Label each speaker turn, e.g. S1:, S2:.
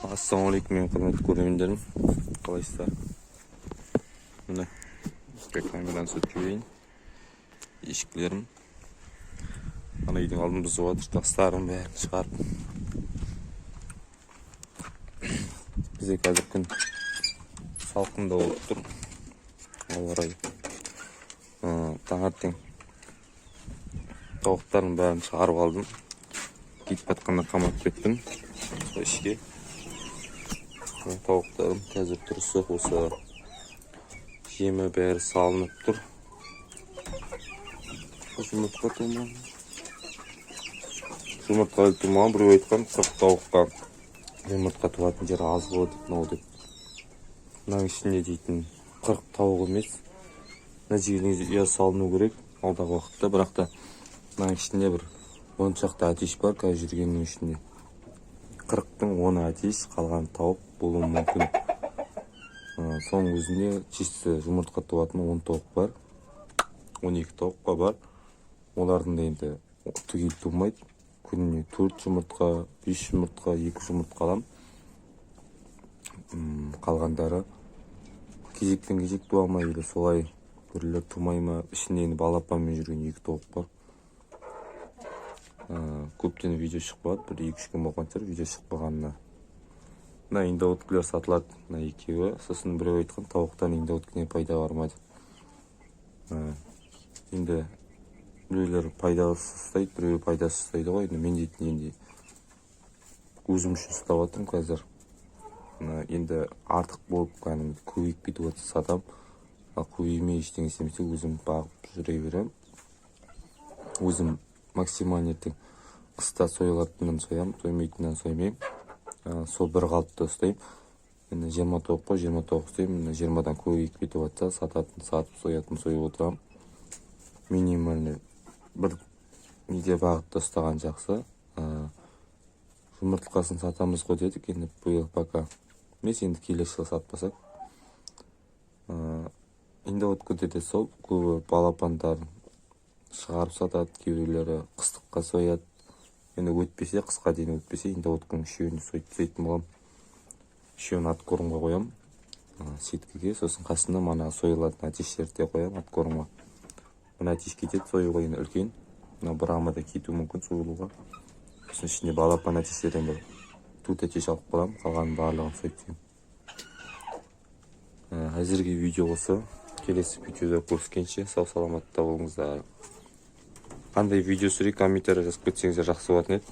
S1: Ассалаумағалейкум, менің құрметті көрермендерім, қалайсыздар? Міне, камераны сүртіп жіберейін. Ешкілерім ана үйдің алдын бұзып жатыр, тастарын бәрін шығарып. Бізде қазір күн салқындау болып тұр, ауа райы. Таңертең тауықтардың бәрін шығарып алдым, кетіп жатқанда қамап кеттім сол ішке. Тауықтарым қазір тұрысы осы, жемі бәрі салынып тұр. Жұмыртқа тумаған, жұмыртқа әлі тумаған. Біреу айтқан, 40 тауыққа жұмыртқа туатын жер аз ғой деп, мынау деп. Мынаның ішінде дейтін 40 тауық емес, мына жерге негізі ұя салыну керек алдағы уақытта. Бірақ та мынаның ішінде бір 10 шақты әтеш бар. Қазір жүргеннің ішінде 40-тың 10-ы әтеш, қалған тауық болуы мүмкін. Соның өзінде чисто жұмыртқа туатын 10 тауық бар, 12 тауық па бар. Олардың да енді түгел тумайды, күніне төрт жұмыртқа, бес жұмыртқа, екі жұмыртқа аламын. Қалғандары кезектен кезек туа ма или солай біреулер тумай ма. Ішінде енді балапанмен жүрген екі тауық бар. Көптен видео шықпады, бір 2-3 күн болған шығар видео шықпағанына. Мына индоуткілер сатылады, мына екеуі. Сосын біреу айтқан, тауықтан индоуткіне пайда бар ма деп. Енді біреулер пайдасыз ұстайды, біреулер пайдасыз ұстайды ғой. Енді мен дейтін енді өзім үшін ұстап жатырмын қазір. Мына енді артық болып, кәдімгі көбейіп кетіп жатса, сатамын, ал көбеймей, ештеңе істемесе, өзім бағып жүре беремін. Өзім максимально ертең қыста сойылатынын соямын, соймайтынын соймаймын. Сол бір қалыпта ұстаймын. Енді 20 тауық қой, 20 тауық ұстаймын. Мына 20-дан көбейіп кетіп жатса, сататын сатып, соятын сойып отырамын. Минимальный бір неде бағытта ұстаған жақсы. Жұмыртқасын сатамыз ғой дедік, енді биыл пока емес, енді келесі жылы сатпасақ. Индоуткіде де сол, көбі балапандарын шығарып сатады, кейбіреулері қыстыққа сояды. Енді өтпесе, қысқа дейін өтпесе, индоуткінің үшеуін де сойып тастайтын боламын. Үшеуін откормға қоямын, сеткіге. Сосын қасына мана сойылатын әтештерді де қоямын откормға. Мына әтеш кетеді союға, енді үлкен, мына брама да кетуі мүмкін сойылуға. Сосын ішінде балапан әтештерден бір төрт әтеш алып қаламын, қалғанын барлығын сойып тастаймын. Әзірге видео осы. Келесі видеода көріскенше, сау саламатта болыңыздар. Қандай видео түсірейік, комментарий жазып кетсеңіздер, жақсы болатын еді.